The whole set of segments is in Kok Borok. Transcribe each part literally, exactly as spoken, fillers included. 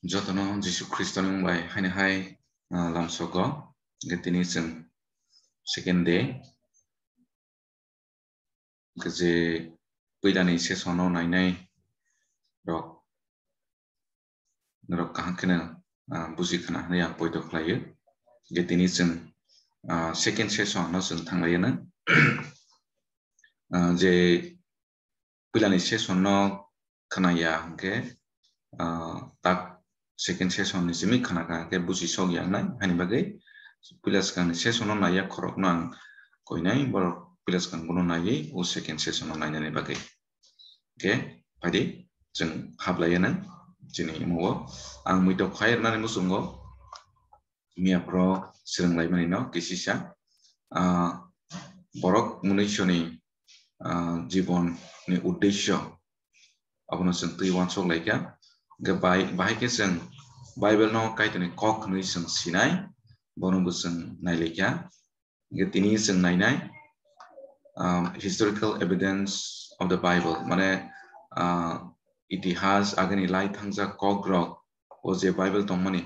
Jotono Jisu Khristo ni mung bai haino hai, ah, lamsogo. Hwnkhe tini chwng second day. Hwnkhe je puilani session no nainai rok, norok kaham kheno, ah, buji khna hwnwi ang poito khlaio. Hwnkhe tini chwng, ah, second session no chwng thanglaio no. Ah, je puilani session no khwnaya hwnkhe, ah, tak second session ni simi khwnakha hwnkhe buji sok ya wngnai, haini bagwi puila swkangni session no naiya khorokno ang koinai, borok puila swkang bono naiwi o second session no nainani bagwi. Hwnkhe phaidi chwng hablaiya nang chini imo o ang muitok khai rwnani muchungo. Miya phoro swrwng laimani no kisisa, ah, borok mwnwisoni, ah, jibon ni uddesyo abono chwng twi uansuk laikha. Hwnkhe bai-, bahai khe chwng Bible no Kaitorni kok hwnwi chwng sinai, bono bo chwng nailaikha. Hwnkhe tini chwng nainai, um, historical evidence of the Bible, mane, ah, itihas agini lai thangjak kok rok o je Bible tongmani,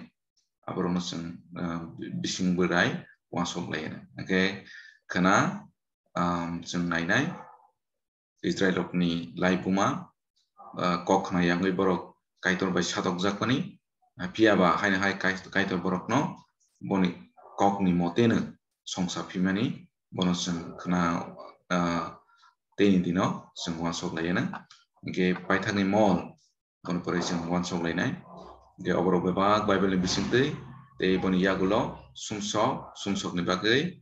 aborokno chwng, ah, bising bwrai uansuk lai. Hwnkhe khwna, um, chwng nainai Israel rokni laibuma, ah, kok khna yangwi borok Kaitor bai satokjakmani, ah, phiya ba haino hai Kai-, Kaitor borokno boni kokni moteno songsa phimani bono chwng khna, ah, teini dino chwng uansuk lai nang. Hwnkhe paithakni mol bono pore chwng uansuk lainai. Hwnkhe oborok bebak Bible ni bisingtwi tei boni yagulo sumsok, sumsokni bagwi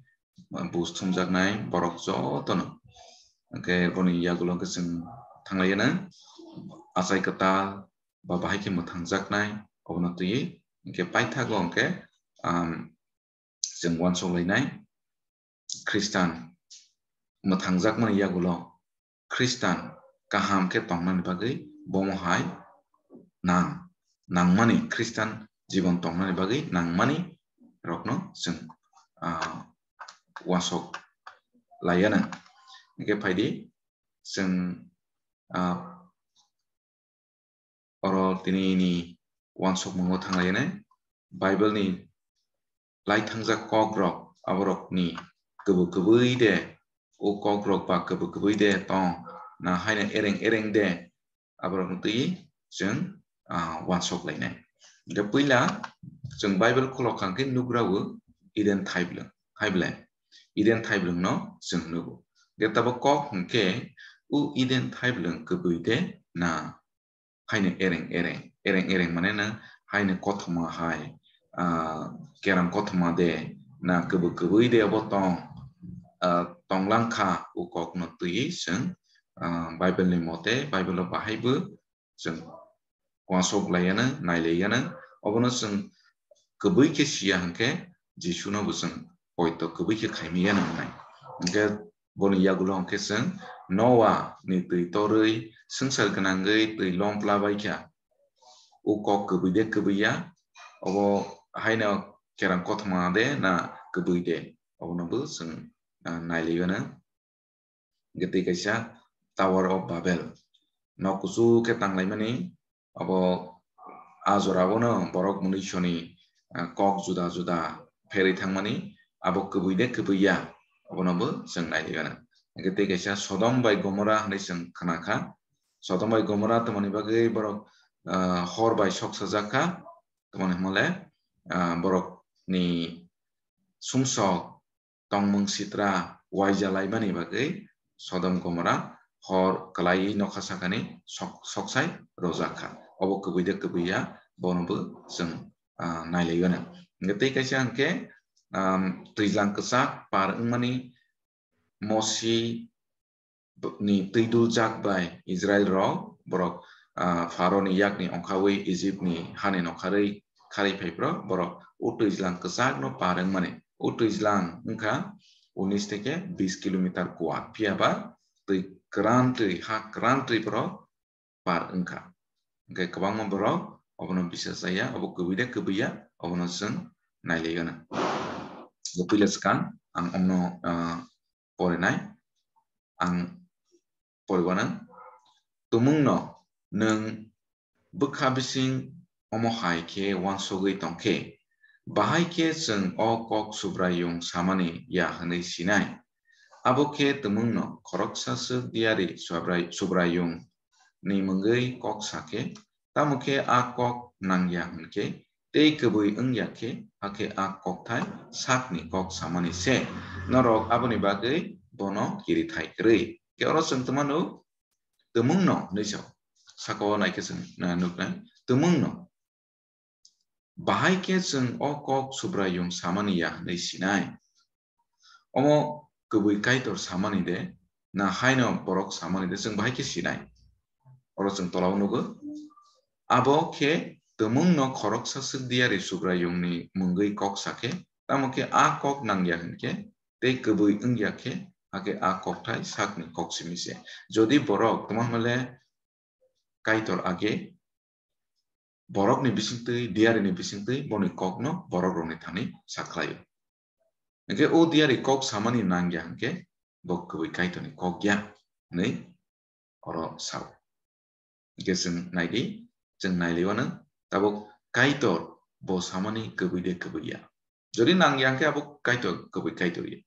bus thumjaknai borok jotono. Hwnkhe boni yagulo hwnkhe chwng thanglaiya nang achai kwtal ba bahai khe mwthangjaknai obono twiwi. Hwnkhe paithago hwnkhe, um, chwng uansuk lainai Khristan mwthangjakmani yagulo Khristan kaham khe tongnani bagwi bomo hai nang, nangmani Khristan jibon tongnani bagwi nangmani rokno chwng, ah, uansuk laiya nang. Hwnkhe phaidi chwng, ah, oro tini ni uansukmungo thanglainai. Bible ni lai thangjak kok rok, aborokni kwbwi kwbwi de, o kok rok ba kwbwi kwbwi de tong, na haino ereng ereng de, aborokno twi chwng, ah, uansuk lainai. Hwnkhe puila chwng Bible khulok kha hwnkhe nugrao Eden thaiblwng, hai belai? Eden thaiblwng no chwng nugo. Hwnkhe tabuk kok hwnkhe o Eden thaiblwng kwbwi de na haino ereng ereng, ereng ereng mane na haino kothoma hai, ah, kerang kothoma de na kwbwi kwbwi de obo tong, ah, tonglang kha o kokno twiwi chwng, ah, Bible ni mote, Bible o bahai bo chwng uansuk laiya nang, nai laiya nang, obono chwng kwbwi khe siya hwnkhe Jisu no bo chwng poito kwbwi khe khaimaya nang nai. Hwnkhe boni yagulo hwnkhe chwng Noa ni twi torwi swngchar gwnangwi twi lompla bai kha. O kok kwbwi de kwbwi ya, obo haino kerang kothoma de na kwbwi de, obono bo chwng, ah, nai laiya nang. Hwnkhe tei kaisa Tower of Babel. Nok kuchuk khe tanglaimani, abo a jorao no borok mwnwisoni, ah, kok juda juda pherwi thangmani, abo kwbwi de kwbwi ya, abono bo chwng nai laiya nang. Hwnkhe tei kaisa Sodom bai Gomora hwnwi chwng khna kha. Sodom bai Gomora tongmani bagwi borok, ah, hor bai sok sajak kha, tongmani hwnle, ah, borokni sumsok tongmung sitra uaija laimani bagwi Sodom Gomora hor kwlaiwi nokha sakani sok-, soksai rojak kha. Obo kwbwi de kwbwi ya, bono bo chwng, ah, nai laiya nang. Hwnkhe tei kaisa hwnkhe, um, twijlang kwchak par wngmani Mosi ni twi duljak bai Israel rok borok, ah, Pharaoni yakni ongkhawi Egypt ni hani nokharwi kharwi phai phro borok o twijlang kwchak no par wngmani. O twijlang wngkha unis theke bis kilometer kuwar, phiya ba twi kwran twi, ha kwran twi borok par wngkha. Hwnkhe kwbangma borok obono bisas chaya, obo kwbwi de kwbwi ya, obono chwng nai laiya nang. Bo puila swkang ang omno, ah, porinai, ang poriwanang. Tumungno nwng bwkha bising omo hai khe uansugwi tong khe, bahai khe chwng o kok Subraiyung samani ya hwnwi sinai. Abo khe tumungno khoroksa swk diyari Subrai-, Subraiyung ni mungwi kok sa khe, tamo khe a kok nang ya hwn khe, tei kwbwi wng ya khe, hakhe a kokthai sakni kok samani se. Norok aboni bagwi bono kirithai kwrwi. Khe oro chwng tongmano, tumungno hwnwi sao. Saka o nai khe chwng, ah, nuknai. Tumungno. Bahai khe chwng o kok Subraiyung samani ya hwnwi sinai. Omo kwbwi Kaitor samani de, na haino borok samani de, chwng bahai khe sinai. Oro chwng tolao nugo. Abo khe tumungno khoroksa swk diyari Subraiyungni mungwi kok sa khe, tamo khe a kok nang ya hwn khe, tei kwbwi wng ya khe, hakhe a kokthai sakni kok simi se. Jodi borok, tamo hwnle Kaitor age, borokni bisingtwi, diyarini bisingtwi, boni kokno borokrokni thani sakhlaio. Hwnkhe o diyari kok samani nang ya hwnkhe, bo kwbwi Kaitorni kok ya hwnwi oro sao. Hwnkhe chwng nai di, chwng nai liwano, tabuk Kaitor bo samani kwbwi de kwbwi ya. Jodi nang ya hwnkhe abo Kaitor, kwbwi Kaitor ya.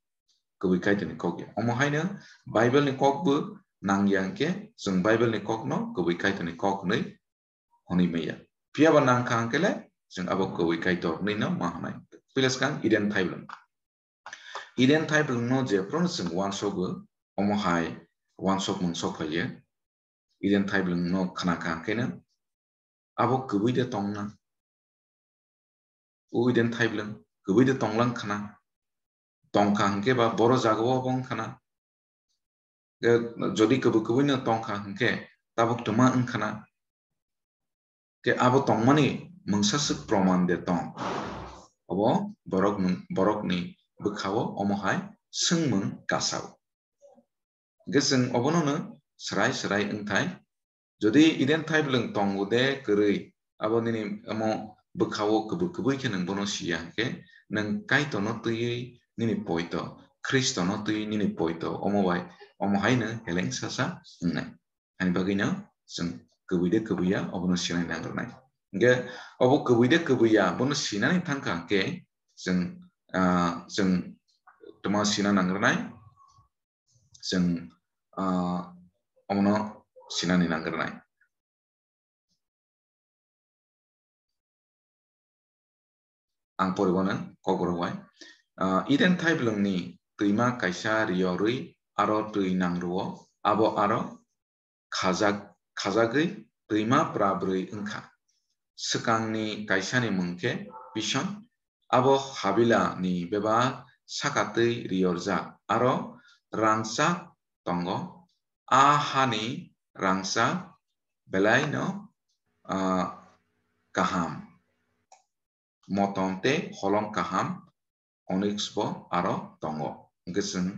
Kwbwi Kaitorni kok ya. Omo haino Bible ni kok bo nang ya hwnkhe chwng Bible ni kokno kwbwi Kaitorni kok hwnwi hwnwi maya. Phiya ba nang kha hwnkhe le chwng abo kwbwi Kaitor hwnwi no ma hwnai. Puila swkang Eden thaiblwng. Eden thaiblwng no je phuru no chwng uansogo, omo hai uansokmung sok phaiya. Eden thaiblwng no khna kha hwnkhe no abo kwbwi de tongna. O Eden thaiblwng kwbwi de tonglang khna. Tongkha hwnkhe ba boro jagao bo wng khna. Khe jodi kwbwi kwbwi no tongkha hwnkhe tabuk twma wng khna. Khe abo tongmani mungsa swk proman de tong. Obo borok nung-, borokni bwkhao omo hai swngmung kasao. Hwnkhe chwng obono no swrai swrai wngthai. Jodi Eden thaiblwng tongo de kwrwi, abo nini omo bwkhao kwbwi kwbwi khe nwng bono siya hwnkhe, nwng Kaitorno twiwi nini poito, Khristono twiwi nini poito, omo bai, omo haino heleng sasa wngnai. Ani bagwino chwng kwbwi de kwbwi ya, obono sinai nangrwnai. Hwnkhe obo kwbwi de kwbwi ya, bono sinani thangkha hwnkhe chwng, ah, chwng tma sina nangrwnai. Chwng, ah, omono sinani nangrwnai. Ang poriwano kokborok bai. Ah, Eden thaiblwngni twima kaisa riyorwi aro twi nangruo, abo aro khajak-, khajagwi twima prabrwi wngkha. Swkangni kaisani mung khe Pison, abo Habila ni bebak saka twi riyorjak, aro rangchak tongo. A hani rangchak belai no, ah, kaham. Motom tei holong kaham, onyx bo aro tongo. Hwnkhe chwng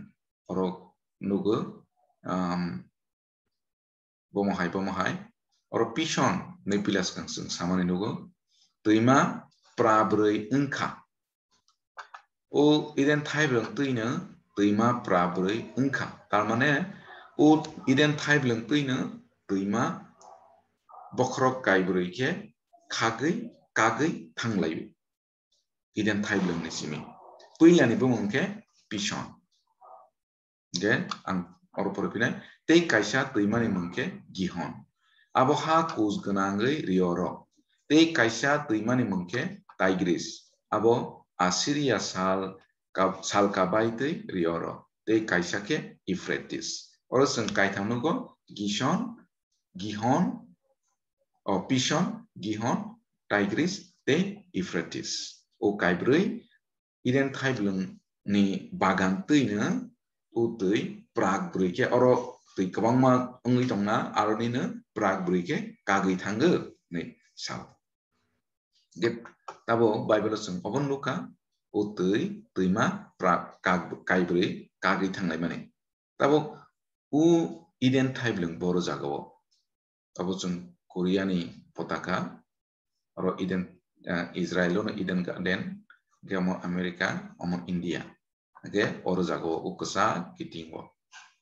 oro nugo, um, bomo hai, bomo hai. Oro Pison ni pilas kang chwng samani nugo. Twima prabrwi wngkha. O Eden thaiblwng twino twima prabrwi wngkha. Tar mane o Eden thaiblwng twino twima bokhorok kaibrwi khe khagwi kagwi thanglaio. Eden thaiblwngni simi. Puilani bumung khe Pison. Hwnkhe ang oro pore phinai. Tei kaisa twimani mung khe Gihon. Abo ha kus gwnangwi rioro. Tei kaisa twimani mung khe Tigris. Abo Assyria sal ka-, salka bai twi rioro. Tei kaisa khe Euphrates. Oro chwng kaitham nugo Gison, Gihon, o, Pison, Gihon, Tigris, tei Euphrates. O kaibrwi Eden thaiblwngni bagan twino o twi prak brwi khe oro twi kwbangma wngwi tongna, aronino prak brwi khe kagwi thango hinwi sao. Hwnkhe tabo Bible-o chwng obo nukha, o twi, twima prak, kag-, kaibrwi kagwi thanglaimani. Tabuk o Eden thaiblwng boro jagao. Abo chwng Korea ni potaka, oro Eden, eh, Israel no Eden Garden, hwnkhe omo America, omo India. Hwnkhe oro jagao o kwchak kiting o.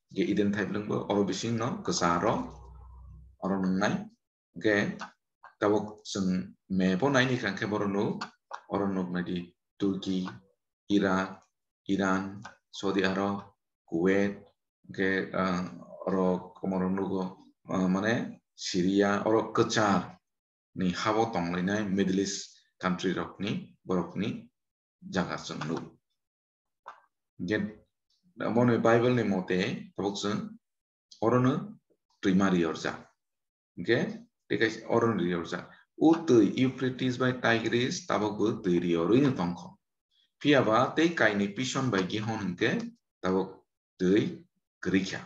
Hwnkhe Eden thaiblwng bo oro bising no kwcharo, oro nungnai. Hwnkhe tabuk chwng map o naini kha khe borok nuk, oro nuk nai di Turkey, Iraq, Iran, Saudi Arab, Kuwait, hwnkhe, ah, oro komorok nugo, ah, mane Syria, oro kwchar ni habo tonglainai Middle East country rokni borokni jaga chwng nuk. Hwnkhe, aboni Bible ni mote tabuk chwng orono twima riyorjak. Hwnkhe, tei kaisa orono riyorjak. O twi Euphrates bai Tigris tabukbo twi riyorwi no tongkho. Phiya ba tei kaini Pishon bai Gihon hwnkhe tabuk twi kwrwi kha.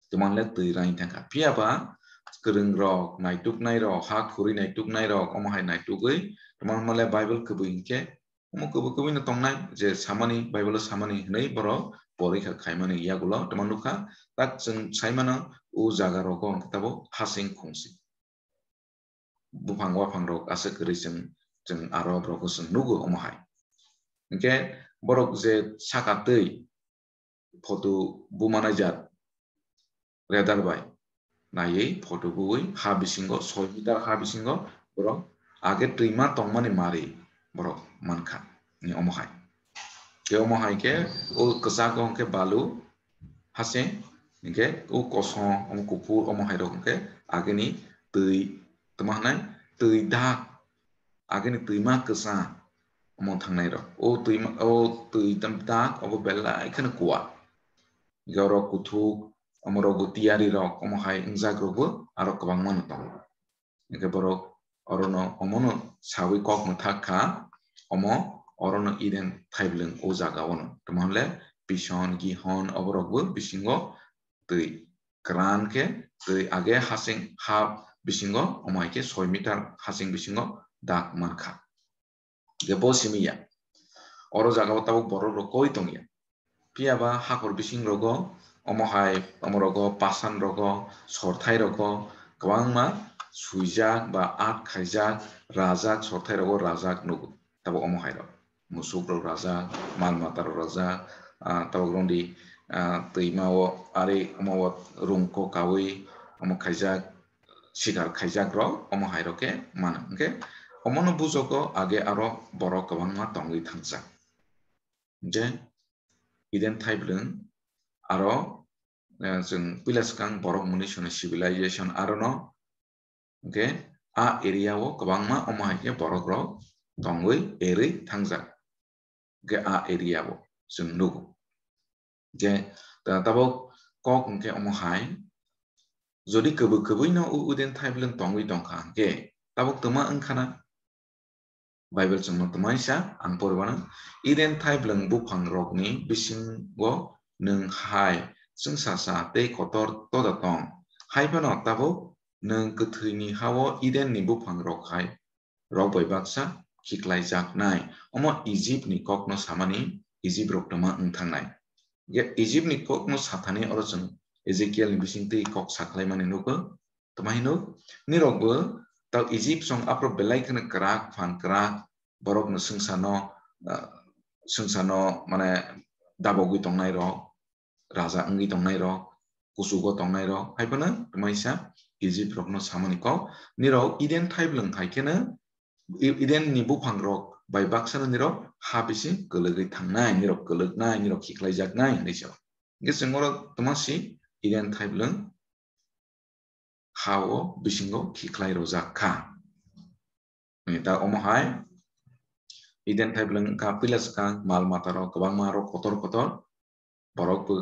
Twmang le twi rain thang kha. Phiya ba kwrwng rok, naituknai rok, ha khuri naituknai rok, omo hai naitugwi, twmang le Bible kwbwi hwnkhe, omo kwbwi kwbwi no tongnai, je samani, Bible o samani hwnwi borok porikha khaimani yagulo, twmang nukha, tak chwng saimano o jaga rogo hwnkhe tabuk hasing khungsing. Buphang waphang rok aswk kwrwi chwng, chwng aro borok chwng nugo omo hai. Hwnkhe borok je saka twi photo buma naijak radar bai naiwi photo bui ha bisingo soi meter ha bisingo borok age twima tongmani mari borok mankha ni omo hai. Khe omo hai khe o kwchak o hwnkhe balu hasing, hwnkhe o kosom, omo kuphur, omo hai rok hwnkhe agini twi, tamo hwnai twi dak, agini twima kwchang omo thangnai rok. O twima, o twi tam dak obo belai kheno kuwa. Hwnkhe oro kuthuk, omo rogo tiyari rok, omo hai wngjak rokbo aro kwbangma no tongo. Hwnkhe borok orono omono sawi kok mwthak kha, omo orono Eden thaiblwng o jaga ono. Tamo hwnle Pishon, Gihon, oborokbo bisingo twi kwran khe twi age hasing ha bisingo omo hai khe soi meter hasing bisingo dak mankha. Je bo simi ya. Oro jaga o tabuk borok rok koi tong ya. Phiya ba hakhor bising rogo omo hai, omo rogo, pasan rogo, sorthai rogo kwbangma suijak ba art khaijak, rajak, sorthai rogo rajak nugo. Tabuk omo hai rok. Musuk rok rajak, mal mata rok rajak, ah, tabuk rong di, ah, twima o ari omo o rungko kawi omo khaijak, sikar khaijak rok omo hai rok khe mano. Hwnkhe omono bujogo age aro borok kwbangma tongwi thangjak. Je Eden thaiblwng aro, eh, chwng puila swkang borok mwnwi soni civilization arono, hwnkhe a area o kwbangma omo hai khe borok rok tongwi erwi thangjak. Hwnkhe a area o chwng nugo. Je ta-, tabuk kok hwnkhe omo hai, jodi kwbwi kwbwi no u-, Eden thaiblwng tongwi tongkha hwnkhe tabuk twma wngkhana? Bible chwngno twmaisa ang poribano, Eden thaiblwng buphang rokni bisingo nwng hai chwngsacha tei kotor toda tong, hai phano tabuk nwng kwthwini hao Eden ni buphang rok hai rok bai baksa khiklaijaknai. Omo Egypt ni kokno samani, Egypt rok twma wng thangnai. Ge Egypt ni kokno sathani oro chwng Ezekiel ni bisingtwi kok sakhlaimani nugo. Twma hino, nirokbo ta Egypt song aphro belai kheno kwrak phan kwrak borokno swngcharno, ah, swngcharno mane dabogwi tongnai rok, raja wngwi tongnai rok, kuchugo tongnai rok, hai phano twmaisa Egypt rokno samani kok, nirok Eden thaiblwng hai kheno, I-, Eden ni buphang rok bai baksa no nirok ha bisi kwlwgwi thangnai, nirok kwlwknai, nirok khiklaijaknai hinwi sa. Hwnkhe chwng oro twma si Eden thaiblwng ha o bisingo khiklai rojak kha. Ni ta omo hai Eden thaiblwng wngkha puila swkang mal mata rok kwbangma rok kotor kotor, borok bo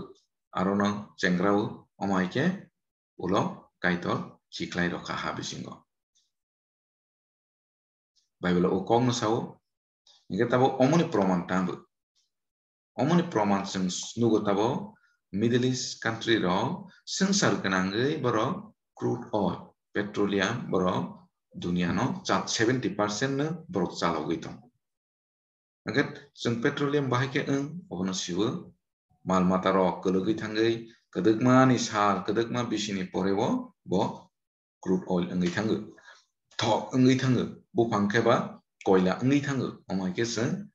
aro no chengra o, omo hai khe ulo Kaitor khiklai rokha ha bisingo. Bible o kok no sao, hingke tabo omoni proman tangbo. Omoni proman chwng nugo tabo Middle East country rok swngchar gwnangwi borok crude oil, petroleum borok duniya no cha-, seventy percent no borok chalogwi tongo. Hingke chwng petroleum bahai khe wng, obono siwo mal mata rok kwlwgwi thangwi kwdwkma ni sal, kwdwkma bisini pore o bo crude oil wngwi thango, thok wngwi thango, buphang khe ba koila wngwi thango, omo hai khe chwng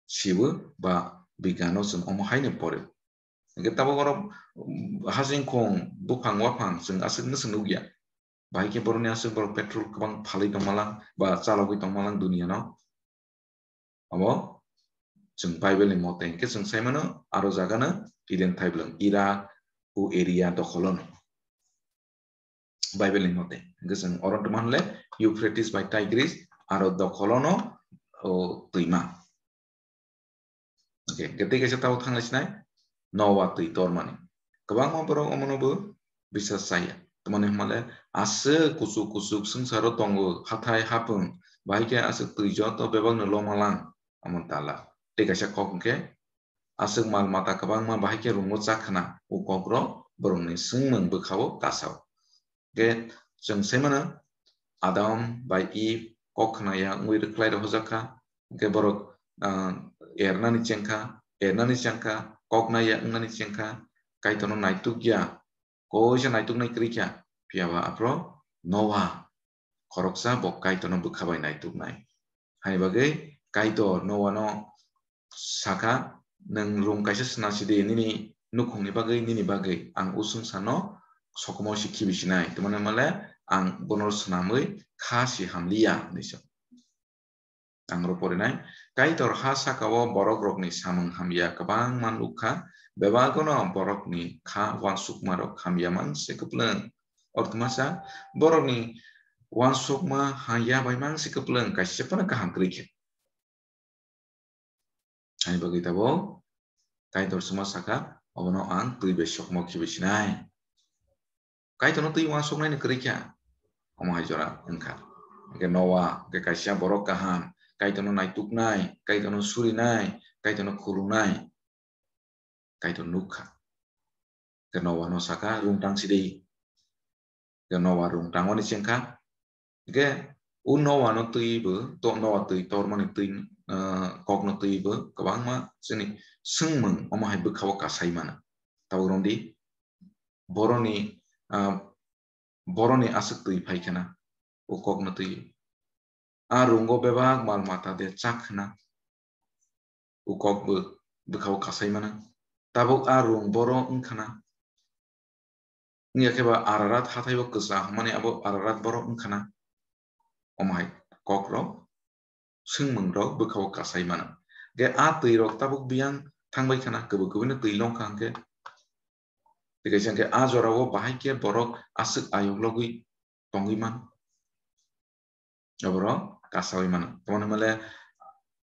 siwo ba bigyano chwng omo haino pore. Hingke tabok oro, um, hasingkhung, buphang, waphang chwng aswk no chwng nukya. Bahai khe borokni aswk borok petrol kwbang phalwi tongmalang ba chalogwi tongmalang duniya no. Abo chwng Bible ni mote hwnkhe chwng sai mano, aro jaga no Eden thaiblwng, Iraq o area dokholo no. Bible ni mote hwnkhe chwng oro tongma hwnle Euphrates bai Tigris aro dokholo no o twima. Okay, hwnkhe tei kaisa tabuk thanglai sinai Noah twi tormani. Kwbangma borok omono bo bisas chaya. Tamoni hwnmale aswk kuchuk kuchuk swngcharo tongo, hathai hapung, bahai khe aswk twi joto bebakno lomalang, omo tala. Tei kaisa kok hwnkhe aswk mal mata kwbangma bahai khe rungo chak khna, o kokrok borokni swngmung bwkhao kasao. Hwnkhe chwng sai mano Adam bai Eve kok khna ya wngwi rwkhlai rohorjak kha. Hwnkhe borok, ah, ernani chengkha, ernani chengkha, kok nai ya wngnani chengkha, Kaitorno naituk ya, koisa naituknai kwrwi kha, phiya ba aphro Noah khoroksa bo Kaitorno bwkha bai naituknai. Hai bagwi Kaitor Noah no sakha, "Nwng rung kaisa swnasidi, nini nukhungni bagwi, nini bagwi ang o swngcharno sokomorsi khibi sinai, tamani hwnmale ang bono swnamwi kha si hamliya," hinwi sa. Ang oro porinai, Kaitor ha sakao borokrokni samung hamya kwbangma nuk kha, bebagono borokni kha uansukmarok hamya man se kwplwng. Ortho ma sa, borokni uansukma hamya bai man se kwplwng, kaisa phano kaham kwrwi khe. Ani bagwi tabuk Kaitor chwngma sakha, "Obono ang twi bai sokomor khibi sinai." Kaitorno twi uansuknaino kwrwi kha, omo hai jora wngkha. Hwnkhe Noah hwnkhe kaisa borok kaham, Kaitorno naituknai, Kaitorno surinai, Kaitorno khulumnai, Kaitor nuk kha. Hwnkhe Noah no sakha, "Rung tang sidi." Hwnkhe Noah rung tangmani chengkha. Hwnkhe o Noah no twi bo, to Noah twi tormani twi, ah, kok no twi bo kwbangma chini swngmung omo hai bwkhao kasai mano. Tabuk romdi boroni, ah, boroni aswk twi phai khana o kok no twi. A rungo bebak mal mata de chak khna. O kok bo bwkhao kasai mano. Tabuk a rung boro wngkhana. Wngya khe ba Ararat hathai o kwchang hwnmani abo Ararat boro wngkhana. Omo hai kok rok, swngmung rok bwkhao kasai mano. Ge a twi rok tabuk biyang thangbai khana, kwbwi kwbwi no twi long kha hwnkhe. Tei kaisa hwnkhe a jora o bahai khe borok aswk ayuk logwi tongwi man. Oborok kasawi mano. Tamoni hwnmale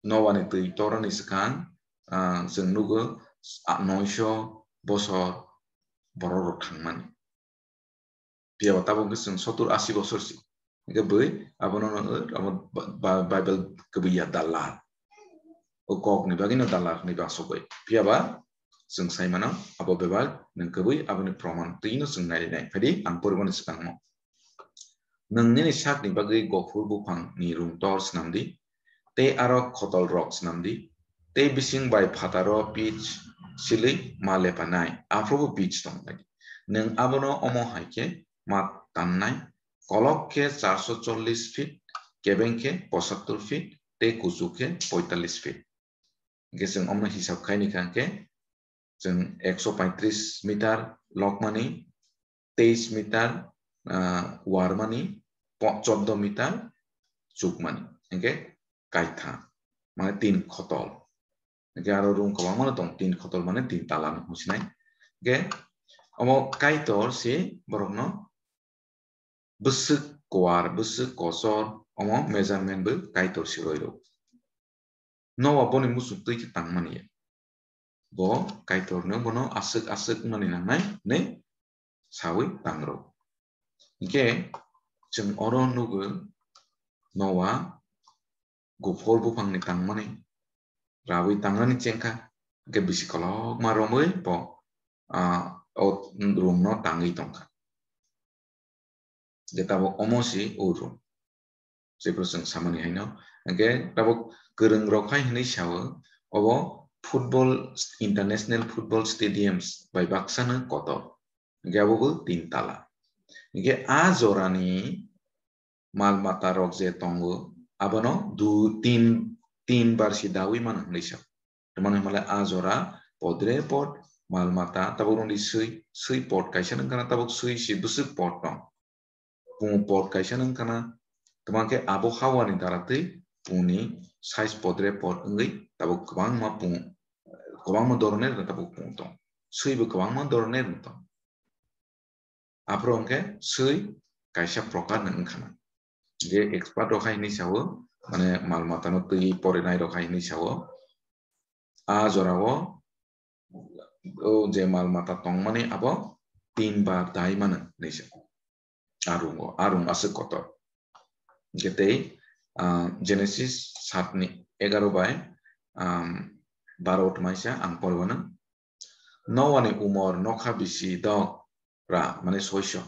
Noah ni twi torani swkang, ah, chwng nugo, ah, noisho bosor borok rok thangmani. Phiya ba tabuk hwnkhe chwng sottur asi bosor si. Hwnkhe bwrwi abono no, abo Ba-, Ba-, Bible kwbwi ya dalar. O kok ni bagwi no dalar hwnwi ba sogwi. Phiya ba chwng sai mano abo bebak nwng kwbwi aboni proman twi no chwng nai nai. Phaidi ang poriboni swkang mo. Nwng nini sakni bagwi gophur buphang ni rung tor swnam di, tei aro khotol rok swnam di, tei bising bai phataro pitch silwi ma lepanai, aphuru bo pitch tong lai di. Nwng abono omo hai khe ma tannai, kolok khe charso chollis feet, kebeng khe pochattor feet, tei kuchuk khe poitallis feet. Hwnkhe chwng omono hisab khai ni kha hwnkhe chwng ekso paitris meter lokmani, teis meter, ah, warmani, po-, choddo meter chukmani. Hwnkhe kaitha, mane tin khotol. Hwnkhe aro rung kwbangma no tong, tin khotol mane tin tala no hwnsinai. Hwnkhe omo Kaitor se borokno bwswk kuar, bwswk kochor, omo measurement bo Kaitor se roi rw. Noah boni muchung twi khe tangmani ya. Bo Kaitorno bono aswk aswk wngmani nangnai hwnwi sawi tang rw. Hwnkhe chwng oro nugo Noah guphor buphangni tangmani, rawi tangnani chengkha, hwnkhe bisi kolokma romwi bo, ah, o rungno tangwi tongkha. Hwnkhe tabuk omo si o rung. Jephru chwng samani haino. Hwnkhe tabuk kwrwng rok hai hwnwi sao, obo football, international football stadiums bai baksano kotor. Hwnkhe abo bo tin tala. Hwnkhe a jorani mal mata rok je tongo, abono du-, tin, tin bar si dawi mano hwnwi sa. Tamani hwnmale a jora podre pod mal mata, tabuk rungdi swi, swi pod kaisa nung kana, tabuk swi si bwswk pod tong. pungo pod kaisa nung khana, tamo khe abo hawa ni dara twi pungni size podre pod wngwi tabuk kwbangma pung, kwbangma doronir tabuk pung tong. Swi bo kwbangma doronir tong. Aphuru hwnkhe swi kaisa prokar ni wngkhana. Je expert rok hai hinwi sao, mane mal mata no twi porinai rok hai hinwi sao. A jorao o je mal mata tongmani abo tin bar dai mano hinwi sao. Arungo, arung aswk kotor. Hwnkhe tei, ah, Genesis saat ni egaro bai, um, baro tmaisa ang poribano. Noani umor nokha bisi dok ra, mane soiso.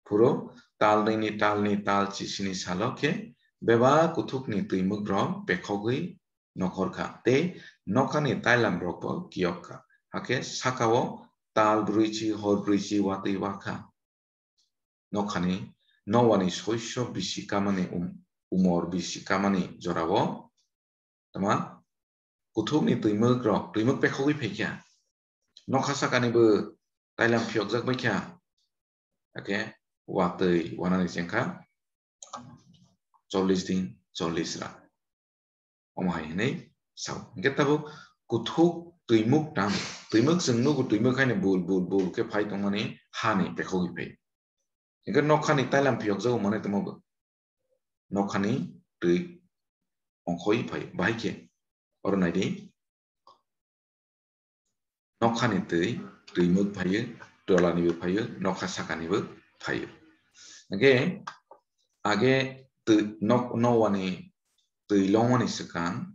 Phuru talnwi ni talni tal chisini salo khe bebak kuthukni twimwk rok pekhogwi nokhor kha, tei nokhani tailam rok bo kiyok kha. Hakhe sakao tal brwichi hor brwichi watwi wa kha. Nokhani, Noani soiso bisi kamani um-, umor bisi kamani jorao, tama, kuthukni twimwk rok, twimwk pekhogwi phaikha. Nokha sakani bo tailam phiyokjak baikha. Hakhe watwi wanani chengkha chollish din, chollish ra. Omo hai hinwi sao. Hwnkhe tabuk kuthuk twimwk tang, twimwk chwng nugo, twimwk haino bul, bul, bul khe phai tongmani hani pekhogwi phai. Hwnkhe nokhani tailam phiyokjago mane tongma bo. Nokhani twi ongkhoi phai, bahai khe. Oro naidi. Nokhani twi, twimwk phaiyo, tolanibo phaiyo, nokha sakanibo phaiyo. Hwnkhe age twi nok-, Noani twi longmani swkang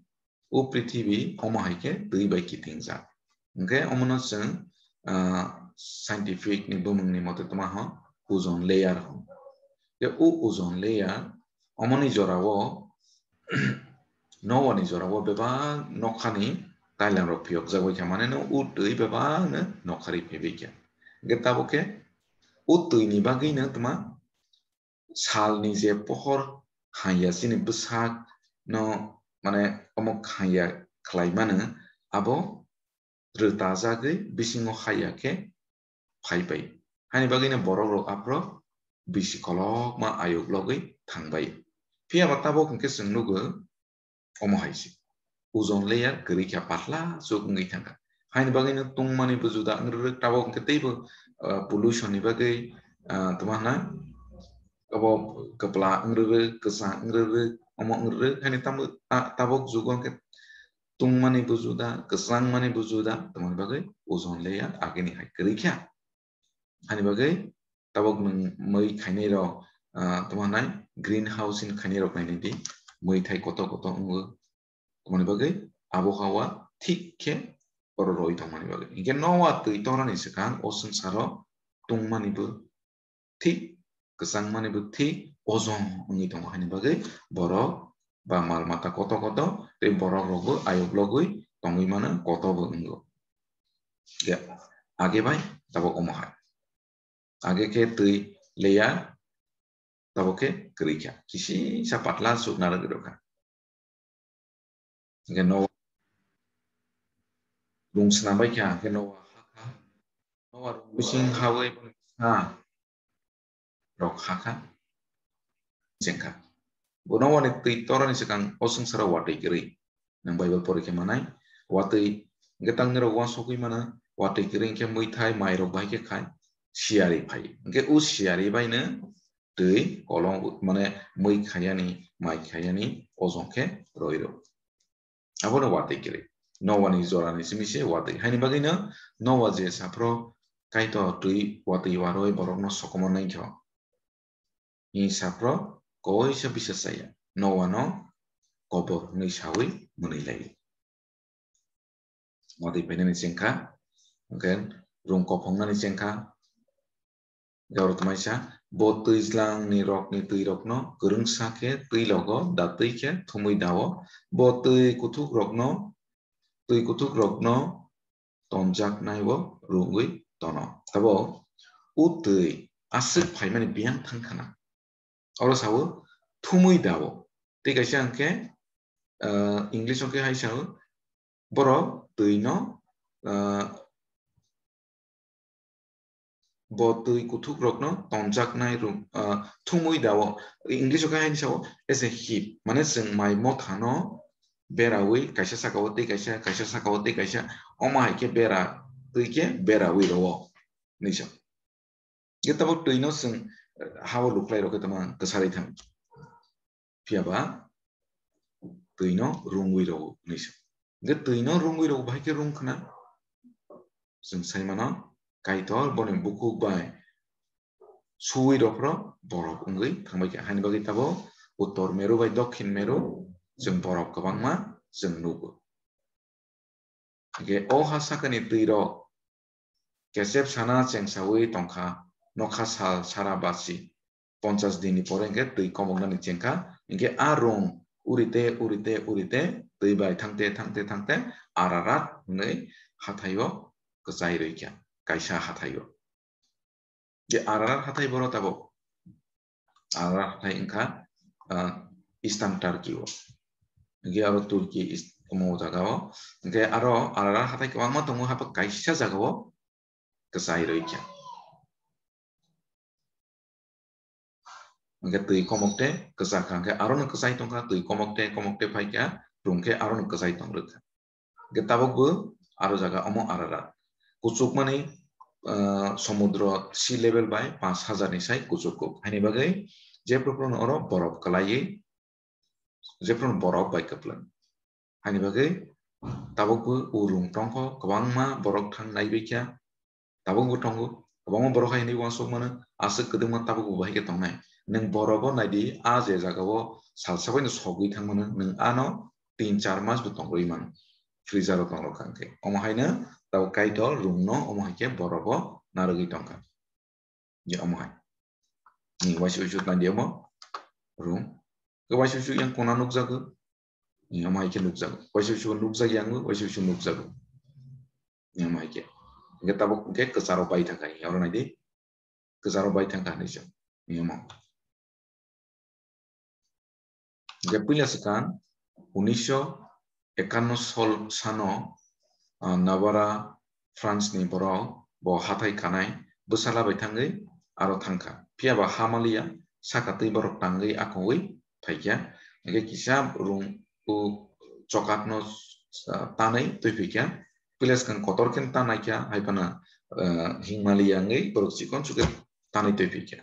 o prithibi omo hai khe twi bai kitingjak. Hwnkhe omono chwng, ah, scientific ni bumung ni mote toma ho ozone layer ho. Je o ozone layer omoni jorao Noani jorao bebak nokhani tailam rok phiyokjak bai kha, mane no o twi bebak no nokhari phaibai kha. Hwnkhe tabuk khe o twi ni bagwi no tma salni je pohor hanya chini bwsak no, mane omo hanya khlai mano, abo rwtajagwi bisingo haya khe phaibai. Haini bagwino borok rok aphuru bisi kolokma ayuk logwi thangbai. Phiya ba tabuk hwnkhe chwng nugo omo hai se. Ozone layer kwrwi kha, patla chuk wngwi thangkha. Haini bagwino tungmani bo juda wng rwrwk, tabuk hwnkhe teibo, ah, pollution ni bagwi, ah, tongma hwnna abo kwpla wng rwrwk, kwchang wng rwrwk, omo wng rwrwk, haini tamo, ta-, tabuk jugo hwnkhe tungmani bo juda, kwchangmani bo juda, tongmani bagwi ozone layer agini hai kwrwi kha. Hani bagwi tabuk nwng mui khainai rok, ah, tamo hwnai green house ni khainai rok nainai di, mui thai kotor kotor wngo. Tongmani bagwi abohawa thik khe oro roi tongmani bagwi. Hinkhe Noa twi torani swkang o swngcharo tungmani bo thik, kwchangmani bo thik, ozone wngwi tongo, haini bagwi borok ba mal mata kotor kotor tei borok rokbo ayuk logwi tongwi mano, kotor bo wngo. Ge-, age bai tabuk omo hai. Age khe twi layer, tabuk khe kwrwi kha, kisi sa patla suk narwk rw kha. Hwnkhe Noa rung swnam bai kha, hwnkhe Noa ha kha. Noa rung bising hawi bwsa rok ha kha, cheng kha. Bo Noani twi torani swkang o swngcharo watwi kwrwi. Nwng Bible pori khe manai, watwi hwnkhe tangnai rok uansugwi mano, watwi kwrwi hwnkhe mui thai mai rok bahai khe khai siyari phai. Hwnkhe o siyari bai no twi kolong, mane mui khayani, mai khayani ozone khe roi rw. Abono watwi kwrwi. Noani jorani simi se watwi. Haini bagwino Noa je saphro Kaitor twi watwi waroi borokno sokomornai kho. Ni saphro koisa bisa chaya. Noano kobor hwnwi sawi mwnwi lai. Watwi phainani chengkha, hwnkhe rung kophongnani chengkha. Gaur tmaisa, bo twijlang ni rok ni twi rok no kwrwngsa khe twi logo, da twi khe thumwi dao. Bo twi kuthuk rok no, twi kuthuk rok no tonjak nai bo rungwi tono. Tabo o twi aswk phaimani biyang thang khana. Oro sao thumwi dao. Tei kaisa hwnkhe, ah, English o khe hai sao, borok twi no, ah, bo twi kuthuk rokno tonjaknai rung, ah, thumwi dao. English o khe haini sao as a heap, mane chwng mai mothano berawi kaisa saka o tei kaisa, kaisa saka o tei kaisa, omo hai khe bera twi khe berawi rwo hinwi sa. Ge tabuk twi no chwng, eh, ha o lukhlai rok khe tamo kwsarwi thang. Phiya ba twi no rungwi rwo hinwi sa. Ge twi no rungwi rwo bahai khe rung khna. Chwng sai mano Kaitor boni bukhuk bai suwi rok phro borok wngwi thangbai kha. Haini bagwi tabuk uttor meru bai dokhin meru chwng borok kwbangma chwng nugo. Hingke o ha sakani twi rok kesep sana chengsawi tongkha, nokha sal sara basi. Ponchas din ni pore hingke twi komoknani chengkha, hingke a rung urite, urite, urite twi bai thangte, thangte, thangte Ararat hwnwi hathaio kwchai rwikha, kaisa hathaio. Je Ararat hathai boro tabuk. Ararat hathai wngkha, ah, Eastern Turkey o. Hingke aro Turkey is-, omo jaga o. Hingke aro Ararat hathai kwbangma tongo, haphak kaisa jaga o kwchai rwikha. Hingke twi komokte kwchakha, hingke arono kwchai tongkha, twi komokte, komokte phaikha, rungkhe arono kwchai tongrwkha. Hingke tabukbo aro jaga omo Ararat. Kuchukmani, ah, somudro sea level bai panch hajar ni sai kuchuk kuk. Haini bagwi jephru phruno oro borof kwlaiwi, jephruno borof bai kwplwng. Haini bagwi tabukbo o rung tongkho, kwbangma borok thang naibaikha, tabukbo tongo. Kwbangma borok hai hinwi uansuk mano, aswk kwdwkma tabukbo bahai khe tongnai. Nwng borobo naidi, a je jagao salsa baino sogwi thangmano, nwng ano tin char mas bo tong rwi mano, freezer o tong rok kha hwnkhe. Omo haino tabuk Kaitor rungno omo hai khe borobo narwgwi tongkha. Je omo hai. Ni waisa uisu tang di omo rung. Ke waisa uisu yang kona nukjago. Ni omo hai khe nukjago. Waisa uisu nukjak yang, waisa uisu nukjago. Ni omo hai khe. Hingke tabuk hingke kwcharo bai thangkha. Oro nai di. Kwcharo bai thangkha hinwi chwng. Ni omo. Hingke puila swkang unisho ekanno sol sano, ah, Navarra, France ni borok bo hathai kanai bwsala bai thangwi aro thangkha. Phiya ba ha maliya saka twi borok tangwi akongwi phaikha. Hingke kisa rung u chokatno, ah, tanwi twi phaikha. Puila swkang kotor khe tanaikha, hai phano, ah, hing maliya wngwi borok chikon chukhe tanwi twi phaikha.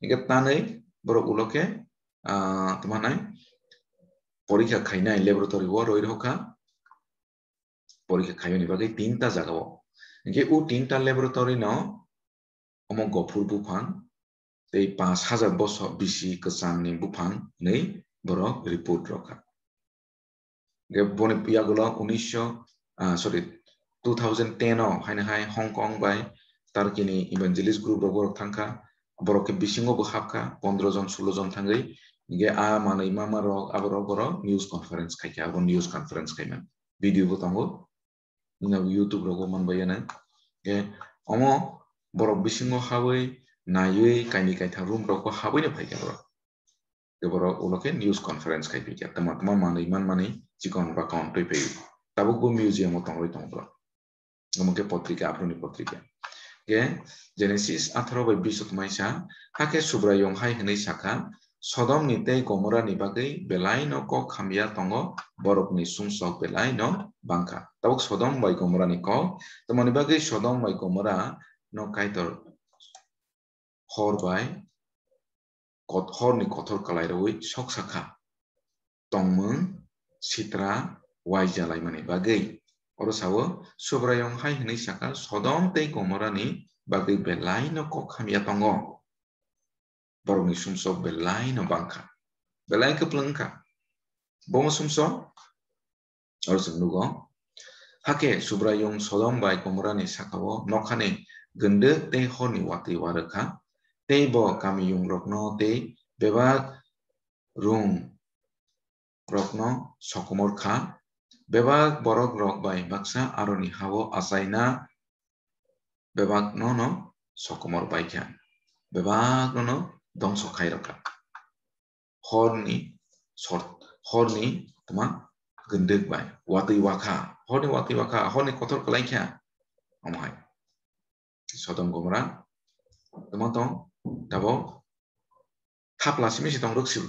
Hingke tanwi borok ulo khe, ah, tamo hinai porikha khainai laboratory o rwi rwkha. Porikha khaimani bagwi tinta jagao. Hingke o tinta laboratory no omo gophur buphang tei panch hajar bosor bisi kwchangni buphang hinwi borok report rwkha. Hingke boni yagulo unisho, ah, sorry, two thousand ten o haino hai Hong Kong bai Turkey ni evangelist group rok borok thangkha, borok khe bisingo bo hapkha, pondro jon, sulo jon thangwi. Hingke a manwi mama rok, aborok borok news conference khaikha, abo news conference khaimani video bo tongo. Nini YouTube rogo manbai ya nang. Ke omo borok bisingo habwi naiwi kaini kaitham room rogo habwi no phaikha borok. Ke borok ulo khe news conference khai phikha. Tama tama manwi manmani chikon bakon twi phai. Tabuk bo museum o tongwi tongo borok. Omo khe potrika, aphuruni potrika. Ke Genesis atharo bai bish o tongmani sa, hakhe Subraiyung hai hwnwi sakha, Sodomni tei Gomorani bagwi belaino kok hamya tongo, borokni sumsok belaino bangkha. Tabuk Sodom bai Gomorani kok, tamoni bagwi Sodom bai Gomora no Kaitor hor bai kot-, horni kothor kalai rwui sok sakha, tongmung sitra waija laimani bagwi. Oro sao, Subraiyung hai hwnwi sakha, Sodom tei Gomorani bagwi belaino kok hamya tongo. Borokni sumsok belaino bangkha. Belai kwplwng wngkha. Bomo sumsok? Oro chwng nugo. Hakhe Subraiyung Sodom bai Gomorani sakao nokhani gwndwk tei horni watwi warwkha, tei bo kamiyungrokno tei bebak rung rokno sokomor kha, bebak borok rok bai baksa aroni hao achaina bebakno no sokomor bai kha, bebakno no dongso khai rw kha. Horni sort, horni tma gwndwk bai, watwi wakha, horni watwi wakha, horni kotor kwlai kha, omo hai. Sodom Gomora Tamo tong, tabok thapla simi si tong rwk si.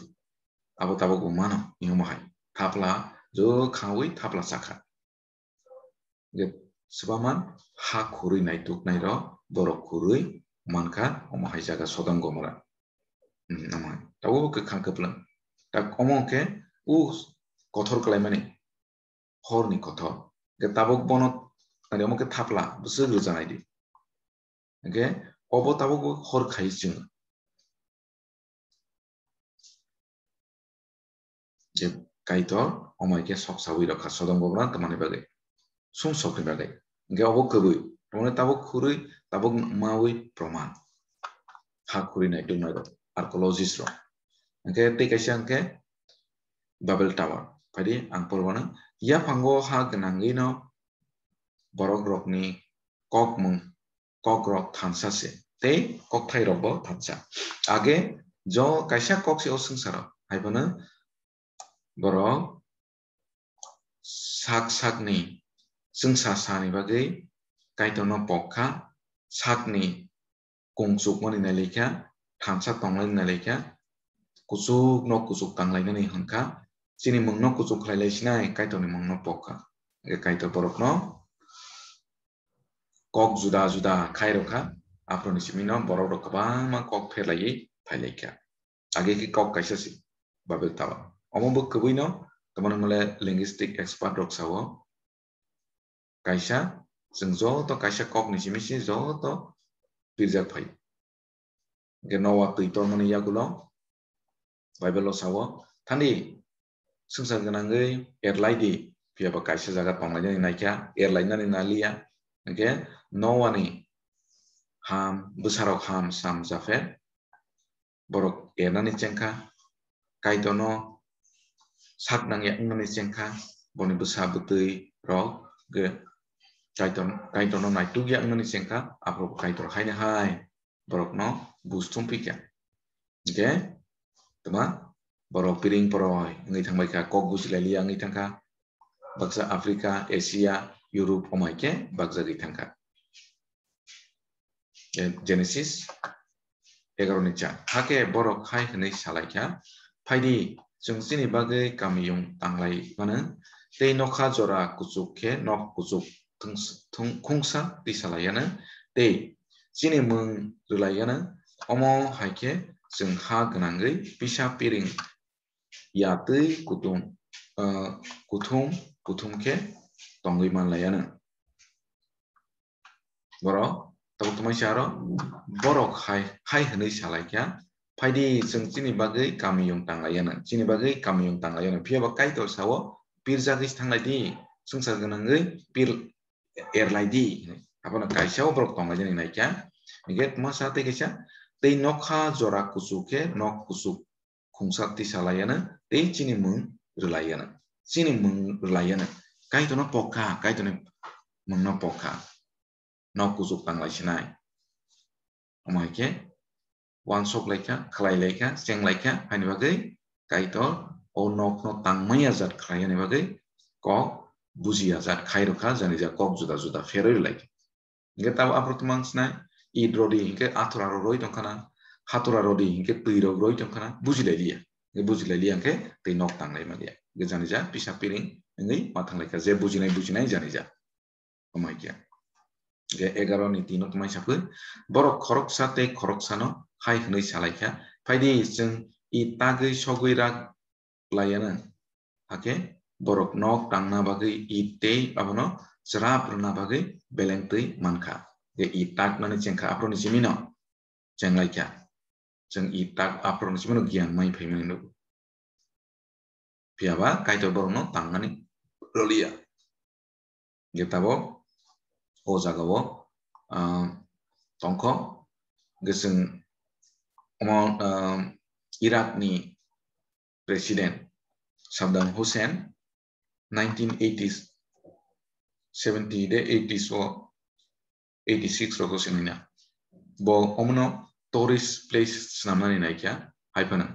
Abo tabok bo mano, hinwi omo hai. Thapla, jo khawi thapla chakha. Ge swbaman ha khurwi naituk nairok, borok khurwi mankha, omo hai jaga Sodom Gomora. Hmm, omo hai. Tabok kwkhang kwplwng. Tak omo khe u kothor kwlaimani. Horni kothor. Hwnkhe tabuk bono, ani omo khe thapla, bwswk rwjanai di. Hwnkhe obo tabuk bo hor khai chwng. Je Kaitor, omo hai khe sok sawi rokha Sodom Gomora tongmani bagwi. Sum sokni bagwi. Hwnkhe obo kwbwi. Tamoni tabuk khurwi, tabuk mawi proman. Ha khurwi naituk nairok, archaeologist rok. Hwnkhe tei kaisa hwnkhe Babel Tower. Phaidi ang porwano, yaphango ha gwnangwi no borok rokni kokmung, kok rok thansa se, tei kokthai rok bo thansa. Age jo kaisa kok se o swngcharo, hai phano borok sak sakni chwngsa sani bagwi Kaitorno pok kha, sakni kung chukmani nai lai kha, thansa tong lai nai lai kha, kuchuk no kuchuk tang lai nani hwn kha, chini mung no kuchuk khlai lai sinai Kaitor ni mung no pok kha. Hwnkhe Kaitor borok no kok juda juda khai rw kha, aphuru ni simi no borok rok kwbangma kok pher laiwi phai lai kha. Age khe kok kaisa se Babel Tower. Omo bo kwbwi no, tamoni mole linguistic expert rok sao, kaisa, chwng joto kaisa kok ni simi se joto pirjak phai. Hwnkhe Noah twi tormani yagulo Bible o sao, thandi swngchar gwnangwi erlai di, phiya ba kaisa jaga tonglainani naikha, erlainani naliya. Hwnkhe Noah ni Ham, bwsarok Ham, Sam, Japhet, borok ernani chengkha, Kaitorno sak nangya wngnani chengkha, boni bwsa bwtwi rok ge Kaitor, Kaitorno naitukya wngnani chengkha, aphuru Kaitor haino hai borokno buj thum phikha. Hwnkhe, tma, borok piring poroi wngwi thangbai kha, kok bujilailiya wngwi thangkha, baksa Africa, Asia, Europe, omo hai khe bakjagwi thangkha. Eh, Genesis egaroh ni char. Hakhe borok hai hwnwi salaikha, "Phaidi, chwng chini bagwi kamiyung tanglai mano, tei nokha jora kuchuk khe nok kuchuk thung-, thung-, khungsa tisalaiano, tei chini mung rwlaiano, omo hai khe chwng ha gwnangwi pisa piring ya twi kutung, ah, kuthum kuthum khe tongwi manlaiano." Borok tabuk tongmani se aro borok hai, hai hwnwi salaikha, "Phaidi, chwng chini bagwi kamiyung tanglaiano, chini bagwi kamiyung tanglaiano." Phiya ba Kaitor sao, "Pirjagwi thanglai di, swngchar gwnangwi pir erlai di." Abono kaisa o borok tonglainani naikha. Hingkhe tma sa tei kaisa, "Tei nokha jora kuchuk khe nok kuchuk khungsa tisalaiano, tei chini mung rwlaiano." Chini mung rwlaiano. Kaitorno pokha, Kaitorni mungno pokha. Nok kuchuk tanglai sinai. Omo hai khe uansuk laikha, khlai laikha, cheng laikha, haini bagwi Kaitor o nokno tangmani ajat khlai yani bagwi kok buji ajat khai rwkha, jani ja kok juda juda pherwi rwlaikha. Hingke tabo aphuru tongma wng sinai, it rodi hingke athura rok roi tongkhana, hathura rodi hingke twi rok roi tongkhana, bujilailiya. Hingke bujilailiya hingke tei nok tanglai maliya. Hingke jani ja pisa piring wngwi ma thanglaikha, je bujinai bujinai jani ja. Tongmai khe. Hingke egaroh ni tino tongmai saphi, borok khoroksa tei khoroksano hai hwnwi salaikha, "Phaidi, chwng it tagwi sogwi rak laiano." Hakhe borok nok tangna bagwi it tei abono chwrap rwna bagwi beleng twi mankha. Hingke it taknani chengkha aphuruni simino chenglaikha. Chwng it tak aphuruni simino giyan mai phaimani nugo. Phiya ba Kaitor borokno tangmani rwliya. Hingke tabok o jagao, ah, tongkho, hingke chwng omo, ah, Iraq ni President Saddam Hussein nineteen eighties, seventy de eighties o, eighty six rogo se nina. Bo omono tourist place swnamnani naikha, hai phano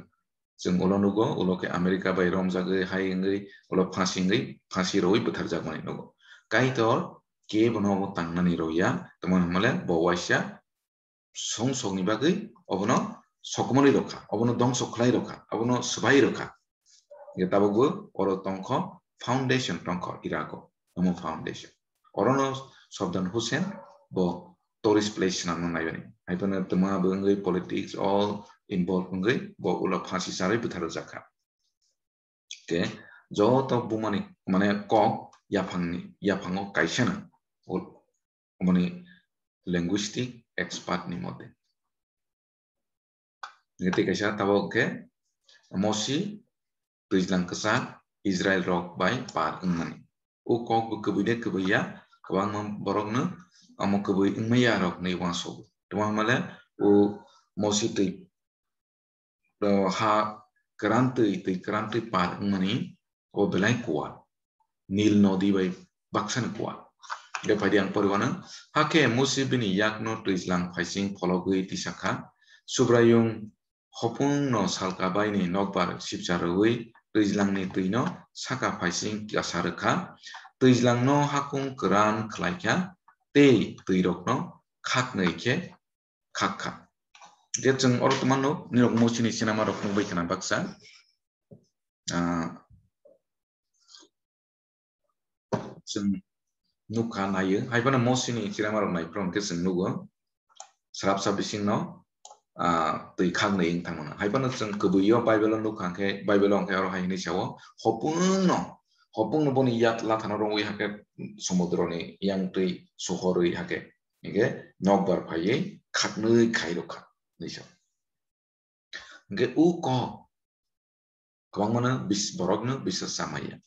chwng ulo nugo, ulo khe America bai romjagwi hai wngwi ulo phasi wngwi, phasi rwui bwtharjakmani nugo. Kaitor kebono obo tangnani rwya, tamo hwnmale bo waisa song sokni bagwi obono sokomorwi rokha, obono dongso khlai rokha, obono swbai rokha. Ge tabukbo oro tongkho foundation tongkho Iraq o, omo foundation. Orono Saddam Hussein bo tourist place swnamna naibani. Haibano twma bo wngwi politics all involved wngwi bo ulo phasi charwi butharjakha. Ke joto bumani mane kok yaphangni, yaphango kaisano, ul-, mani linguistic expert ni mote. Nge tei kaisa tabuk khe Mosi twijlang kwchak Israel rok bai par wngmani. O kok bo kwbui de kwbui ya, kwbangma borokno omo kwbui wngmaya rok hinwi uansukgo. Tamo hwnmale o Mosi twi, o ha kwran twi, twi kwran twi par wngmani o belai kual. Nil nodi bai baksani kual. Bephaidi ang poriwano, hakhe Mosi bini yakno twijlang phaising phologwi tisakha, Subraiyung hopungno salka baini nokbar sipcha rwui twijlangni twino saka phaising kasa rwkha. Twijlangno hakung kwran khlaikha tei twirokno khaknwi khe khakha. Je chwng oro twmano nirok Mosini sinama rok nukbai khna baksa. Ah, chwng nukha naio, haibano Mosini sinama rok naiphuru hwnkhe chwng nugo. Srapsa bisingno, ah, twi khaknwi wng thangmano. Haibano chwng kwbwio Bible-o nukha hwnkhe, Bible-o hwnkhe oro hai hwnwi sao, hopungno, hopungno boni yat lathano romwi hakhe, somudroni yang twi suhorwi hakhe, hingkhe nokbar phaiwi khaknwi khai rwkha, hwnwi sao. Hingkhe o kok kwbangmano bis-, borokno bisas chamaya.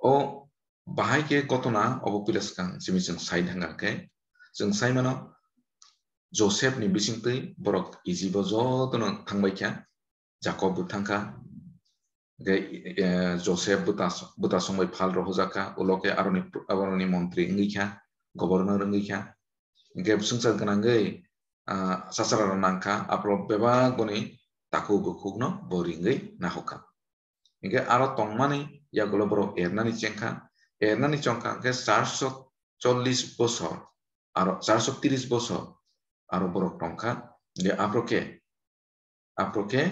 O bahai khe gotona obo puila swkang simi chwng sai thangkha khe, chwng sai mano Joseph ni bisingtwi borok Egypt o jotono thangbai kha, Jacob bo thangkha, hingkhe, eh, Joseph bwta, bwta songbai phal rohorjak kha, ulo khe aroni, aroni montri wngwi kha, governor wngwi kha, hingkhe swngchar gwnangwi, ah, chachara rok nangkha, aphuru bebak boni takhuk bukhukno bo ringwi nahokkha. Hingkhe aro tongmani yagulo borok ernani chengkha, ernani chongkha hingkhe charso chollis bosor, aro charso tiris bosor aro borok tongkha. Hingkhe aphuru khe, aphuru khe,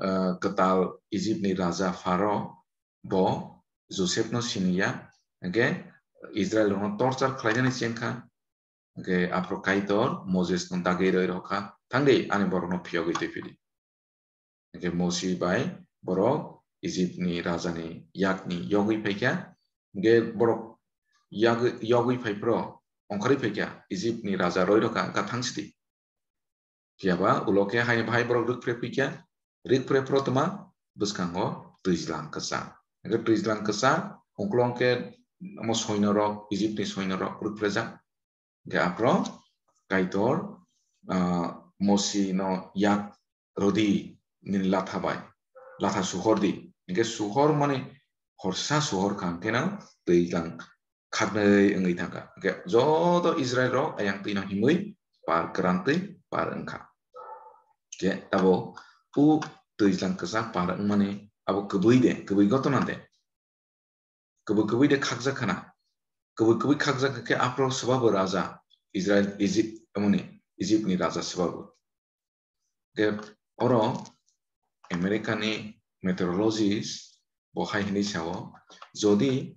ah, kwtal Egypt ni raja Pharaoh bo Joseph no siniya, hingkhe Israel rokno torture khlainani chengkha. Hingkhe aphuru Kaitor Moses no dagwi roi rokha, "Thangdi, ani borokno phiyogwi twi phidi." Hingkhe Mosi bai borok Egypt ni raja ni yak ni yogwi phaikha. Hingkhe borok yag-, yogwi phaiphuru ongkhorwi phaikha, Egypt ni raja roi rokha, "Wngkha, thangsidi." Phiyaba ulo khe hai, hai borok rwkpre phaikha, rwkpre phuru tma bwskango twijlang kwchak. Hingkhe twijlang kwchak ungkulung khe omo soino rok, Egypt ni soino rok rwkprejak. Hingkhe aphuru Kaitor, ah, Mosi no yak rwdi nini latha bai, latha suhordi. Hingkhe suhor mani horsa suhor kha hingkhe no twijlang khaknwi wngwi thangkha. Hingkhe joto Israel rok ayang twino himwi par kwran twi par wngkha. Hingkhe abo o twijlang kwchak par wngmani abo kwbwi de, kwbwi gotona de? Kwbwi kwbwi de khakjak khana. Kwbwi kwbwi khakjak khe aphuru swbabo raja Israel, Egypt, amoni Egypt ni raja swbabo. Hingkhe oro America ni meteorologist bo hai hwnwi sao, jodi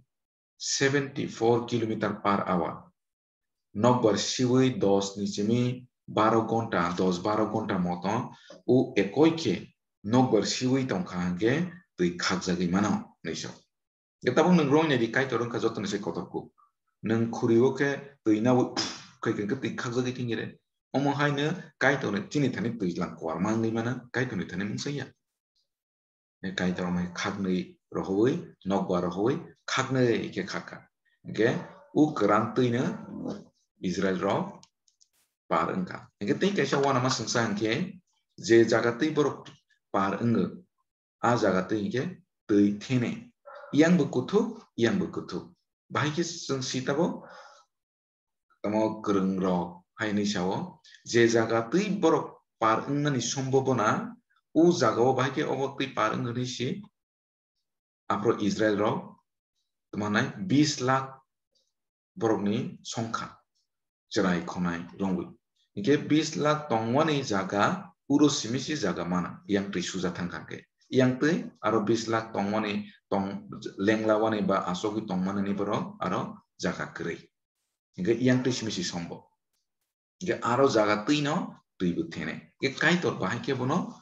seventy four kilometer per hour nokbar siwi dos ni simi baro gonta, dos baro gonta moto o ekoi khe nokbar siwi tongkha hingkhe twi khakjagwi mano hwnwi sao. Hingkhe tabuk nwng roi naidi, Kaitor wngkha jotoni se kotor kuk. Nwng khuri o khe twi nawi khai khe twi khakjagwi thwngya de. Omo haino Kaitorni chini thani twijlang koarma wngwi mano, Kaitorni thani mungsa ya. Kaitor mai khaknwi rohoi, nokbar rohoi, khaknwi khe khakha. Hingkhe o kwran twino Israel rok par wngkha. Hingkhe tei kaisa uanama swngsa hingkhe, je jaga twi borok par wngo, a jaga twi hingkhe twi thene. Yang bo kuthuk, yang bo kuthuk. Bahai khe chwng si tabuk, tamo kwrwng rok hai hwnwi sao, je jaga twi borok par wngnani sombobona, o jaga o bahai khe obo twi par wng hwnwi si, aphuru Israel rok tamo nai bis lakh borokni songkha. chwrai khonai rwngwi. Hinkhe bis lakh tongmani jaga uro simi si jaga mana, yang twi suja thang kha khe. Yang twi aro bis lakh tongmani tong, lenglawani ba asogwi tongmani borok aro jaga kwrwi. Hinkhe yang twi simi si sombo. Hinkhe aro jaga twi no twi bo thene. Hinkhe Kaitor bahai khe bono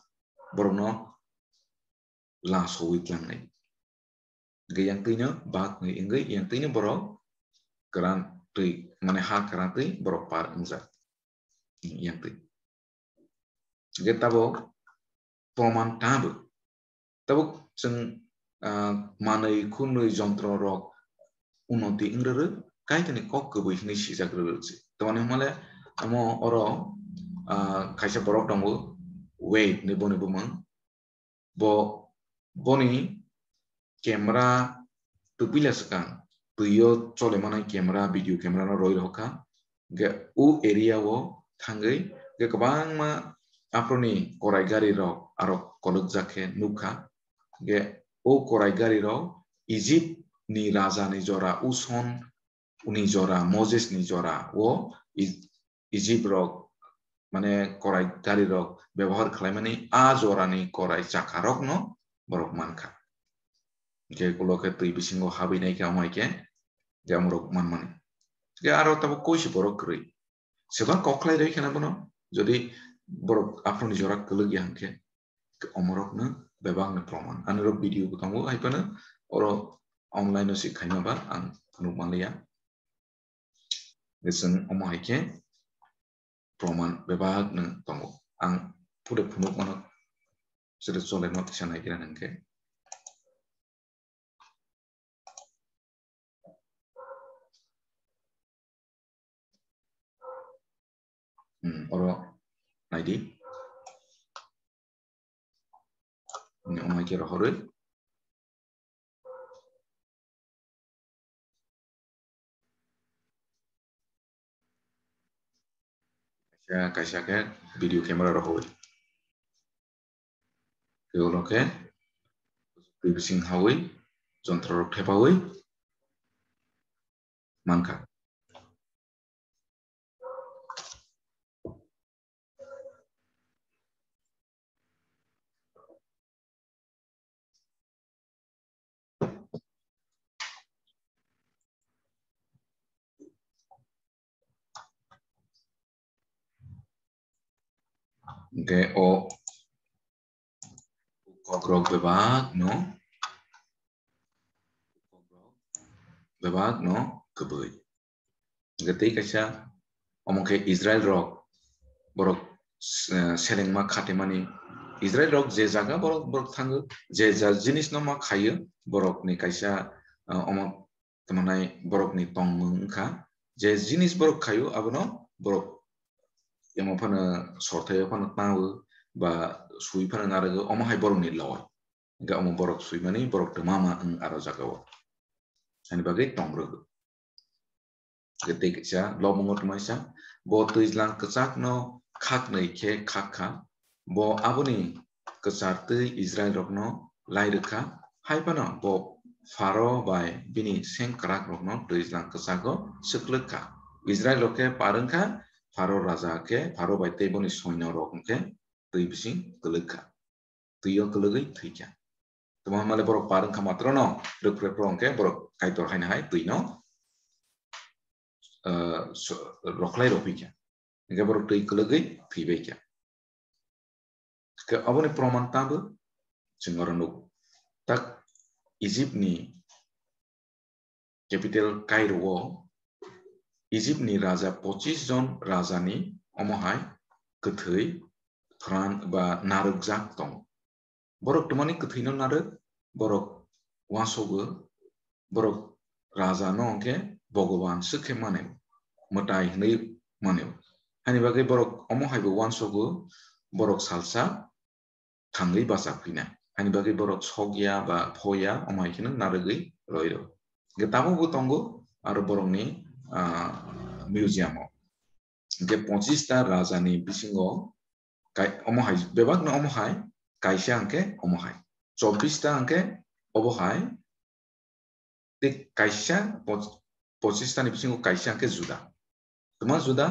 borokno la sowi tlangnai. Hinkhe yang twi no bak wngwi, wngwi yang twi no borok kwran twi, mane ha kwran twi borok par wngjak. Yang twi. Hinkhe tabuk proman ta bo. Tabuk chwng, ah, manwi khunwi jontro rok unnoti wng rwrwk, Kaitorni kok kwbwi hwnwi sijak rwrwk se. Tamoni hwnmale omo oro, ah, kaisa borok tongo, Wade hinwi boni bumung. Bo, boni camera twpila swkang, twio chole manai camera, video camera no roi rokha. Ge o area o thangwi ge kwbangma aphuruni korai gari rok aro kolokjak khe nukha. Ge o korai gari rok Egypt ni raja ni jora, Uson ni jora, Moses ni jora o I-, Egypt rok, mane korai gari rok bebohar khlaimani a jora ni korai chakha rok no borok mankha. Hinkhe ulo khe twi bisingo habwi nai khe omo hai khe je amorok manmani. Hinkhe aro tabuk koisu borok kwrwi. Seba kok khlai rwi kheno bono, jodi borok aphuruni jora kwlwk ya hinkhe, omorokno bebakno proman. Ani rok video bo tongo, hai phano oro online o se khaima ba ang phunuk manliya. Chwng omo hai khe proman bebakno tongo. Ang pure phunuk mano, sere chole no kisa nai khe nang khe. Hmm, oro naidi. Ni omai khe rohorwi. Kaisa, kaisa khe video camera rohorwi. Tei ulo khe twi bising hawi, jontro rok thepawi mankha. Hingke o kokrok bebak no, bebak no kwbwi. Hingke tei kaisa omo khe Israel rok borok, eh, selengma khatimani. Israel rok je jaga borok, borok thango, je ja jinis no ma khayo, borok ni kaisa, eh, omo tongmani borok ni tongmung wngkha. Je jinis borok khayo abono borok emo phano sorthai phano tao ba sui phano narwgo, omo hai borok ni loi. Hingke omo borok swimani borok twma ma wng aro jaga o. Ani bagwi tongrwgo. Hingke tei kaisa lomungo twmaisa, bo twijlang kwchakno khaknwi khe khak kha. Bo aboni kwchar twi Israilrokno lai rwkha. Hai phano bo Pharo bai bini sengkrakrokno twijlang kwchago swklwk kha. Israilrok khe par wng kha, Pharo raja khe, Pharo bai tei boni soinorok hwnkhe twi bising kwlwk kha. Twi o kwlwgwi thwi kha. Tamo hamale borok par wngkha matro no, rwk rwk rok hwnkhe borok Kaitor haino hai twi no, eh, so-, rokhlai rwphi kha. Hingkhe borok twi kwlwgwi thwi bai kha. Khe aboni proman tamo chwng oro nuk. Tak Egypt ni capital Cairo o Egypt ni raja pochis jon raja ni omo hai kwthwi pran ba narwkjak tongo. Borok twmani kwthwi no narwk, borok uansukgo, borok raja no hwnkhe Bhogoban swk khe mane, mwtai hwnwi mane. Hani bagwi borok omo hai bo uansukgo, borok salsa thangwi bacha phina. Hani bagwi borok sokya ba phoya, omo hai kheno narwgwi roi rw. Hwnkhe tabukbo tongo aro borokni, ah, museum o. Hwnkhe pochis ta raja ni bisingo kai-, omo hai, bebak no omo hai, kaisa hwnkhe omo hai. Chobbish ta hwnkhe obo hai, tei kaisa poch-, pochis ta ni bisingo kaisa hwnkhe Juda. Tuma Juda,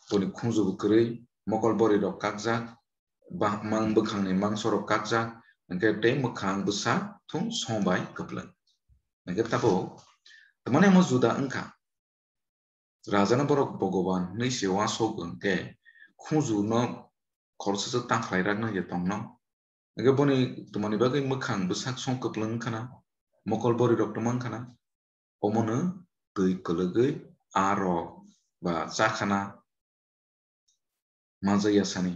boni khunju bo kwrwi, mokol bori rok kakjak, ba-, mang bwkhangni mangso rok kakjak, hwnkhe tei mwkhang bwsa thung song bai kwplwng. Hwnkhe tabuk, tamani omo Juda wngkha, rajano borok Bhogoban hwnwi se uansuk hwnkhe, khunju no khoroksa se tangkhlai rakna je tongno. Hwnkhe boni tamani bagwi mwkhang bwsak song kwplwng wngkhana, mokol bori rok tongma wngkhana, omono twi kwlwgwi aro ba chakhana manjakya sani.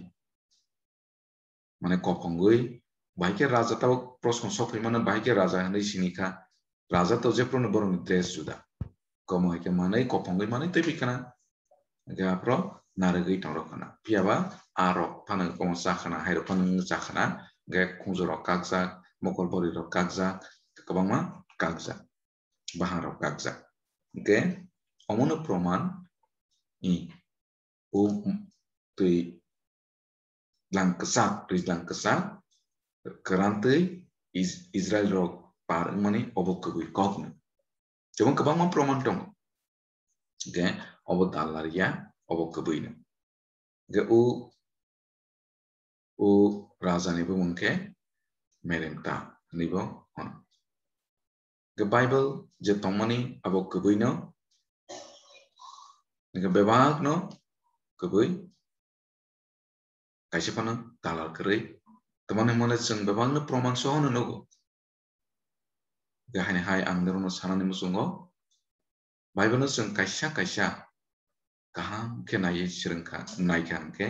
Mane kophongwi, bahai khe raja tabuk proshno sok phaimano, bahai khe raja hwnwi sini kha. Raja to jephruno borokni dress juda. Komo hai khe manwi, kophongwi manwi twiwi khana. Hwnkhe aphro narwgwi tongrok khana. Phiyaba arok phano komo chakhana, hairok phano wngwi chakhana. Hwnkhe khunjurok kakjak, mokol borirok kakjak, kwbangma kakjak. Bahangrok kakjak. Hwnkhe omono proman i, o twi lang kwchak, twi lang kwchak, kwrantwi Is-, Israel rok par wngmani obo kwbwi kokno. Jemon kwbangma proman tongo. Hwnkhe obo dal laria, obo kwbwino. Hwnkhe o, o rajani bumung khe Meremta hwnwibo hwn. Hwnkhe Bible je tongmani abo kwbwino, hwnkhe bebakno kwbwi kaisa phano dal kwrwi. Tamani hwnmale chwng bebakno proman sohono nugo. Hwnkhe haini hai ang norokno sanani muchungo, Bible no chwng kaisa kaisa kaham khe naiwi swrwngkha, naikha hwnkhe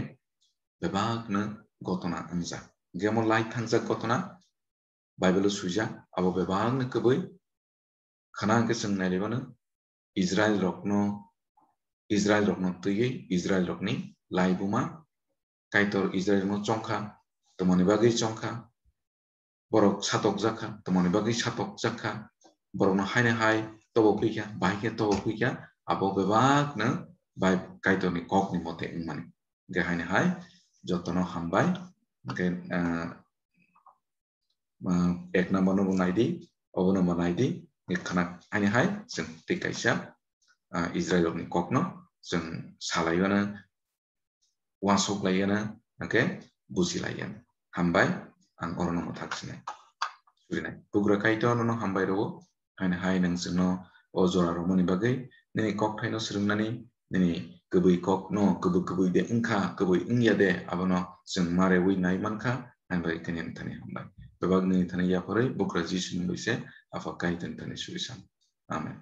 bebakno gotona wngjak. Hwnkhe omo lai thangjak gotona Bible o swijak, abo bebakno kwbwi khna hwnkhe chwng nailaiwano Israel rokno, Israel rokno twiwi Israel rokni laibuma Kaitor Israel no chongkha, tamoni bagwi chongkha, borok satokjak kha, tamoni bagwi satokjak kha, borokno haino hai tobo phikha, bahai khe tobo phikha, abo bebakno bai Kaitorni kokni mote wngmani. Hwnkhe haino hai jotono hambai, hwnkhe, ah, ah, ek number no bo naidi, obono bo naidi, hwnkhe khna haino hai chwng tei kaisa, ah, Israel rokni kokno chwng salaiwano, uansuk laiyana, hwnkhe buji laiyana. Hambai, ang orono mwthak sinai. Surinai. Bugra Kaitor nono hambai rwo, haino hai nwng chwngno o jora romani bagwi, nini kokthaino swrwngnani, nini kwbwi kokno, kwbwi kwbwi de wngkha, kwbwi wngya de, abono chwng marewi nai mankha, haino bai khe nini thani hambai. Bebak nini thani yapharwi, bugra Jisuni bai se, Apha Kaitorni thani surisam. Amen.